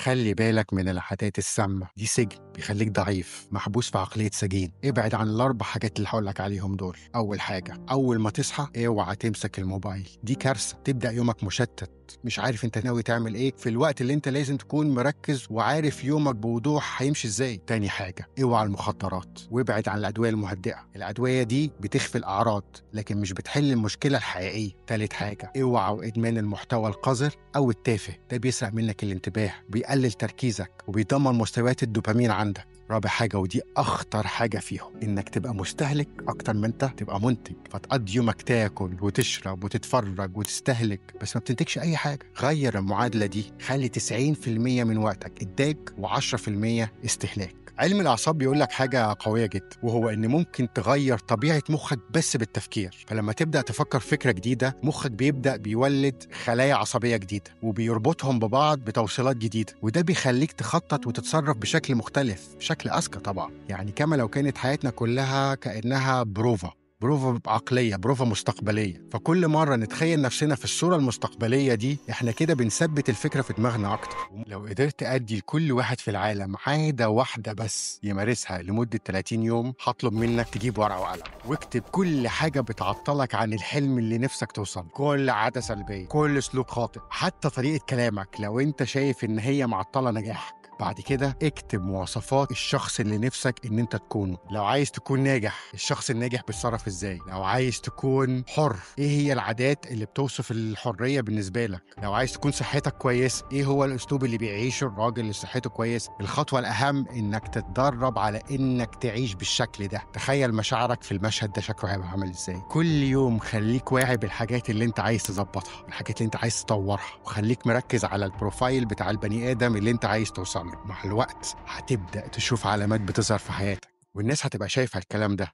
خلي بالك من العادات السامة دي، سجن بيخليك ضعيف، محبوس في عقلية سجين. ابعد عن الاربع حاجات اللي هقولك عليهم دول. اول حاجة، اول ما تصحى اوعى تمسك الموبايل، دي كارثة. تبدأ يومك مشتت، مش عارف انت ناوي تعمل ايه في الوقت اللي انت لازم تكون مركز وعارف يومك بوضوح هيمشي ازاي. تاني حاجة، اوعى المخدرات وابعد عن الأدوية المهدئة، الأدوية دي بتخفي الأعراض لكن مش بتحل المشكلة الحقيقية. تالت حاجة، اوعى إدمان المحتوى القذر أو التافه، ده بيسرق منك الانتباه، بيقلل تركيزك وبيدمر مستويات الدوبامين عندك. رابع حاجة، ودي أخطر حاجة فيهم، إنك تبقى مستهلك أكتر ما أنت تبقى منتج، فتقضي يومك تاكل وتشرب وتتفرج وتستهلك بس ما بتنتجش أي حاجة. غير المعادلة دي، خلي 90% من وقتك إنتاج و10% استهلاك. علم الأعصاب بيقول لك حاجة قوية جدا، وهو إن ممكن تغير طبيعة مخك بس بالتفكير. فلما تبدأ تفكر فكرة جديدة، مخك بيبدأ بيولد خلايا عصبية جديدة وبيربطهم ببعض بتوصيلات جديدة، وده بيخليك تخطط وتتصرف بشكل مختلف، بشكل أذكى طبعا. يعني كما لو كانت حياتنا كلها كأنها بروفة عقلية، بروفة مستقبلية. فكل مرة نتخيل نفسنا في الصورة المستقبلية دي، احنا كده بنثبت الفكرة في دماغنا أكتر. لو قدرت أدي لكل واحد في العالم عادة واحدة بس يمارسها لمدة 30 يوم، هطلب منك تجيب ورقة وقلم واكتب كل حاجة بتعطلك عن الحلم اللي نفسك توصل، كل عادة سلبية، كل سلوك خاطئ، حتى طريقة كلامك لو انت شايف ان هي معطلة نجاحك. بعد كده اكتب مواصفات الشخص اللي نفسك ان انت تكونه. لو عايز تكون ناجح، الشخص الناجح بيتصرف ازاي؟ لو عايز تكون حر، ايه هي العادات اللي بتوصف الحرية بالنسبة لك؟ لو عايز تكون صحتك كويس، ايه هو الاسلوب اللي بيعيشه الراجل اللي صحته كويس؟ الخطوة الاهم انك تتدرب على انك تعيش بالشكل ده. تخيل مشاعرك في المشهد ده شكله هيبقى عامل ازاي. كل يوم خليك واعي بالحاجات اللي انت عايز تظبطها، الحاجات اللي انت عايز تطورها، وخليك مركز على ال profile بتاع البني ادم اللي انت عايز توصل. مع الوقت هتبدأ تشوف علامات بتظهر في حياتك، والناس هتبقى شايفة الكلام ده.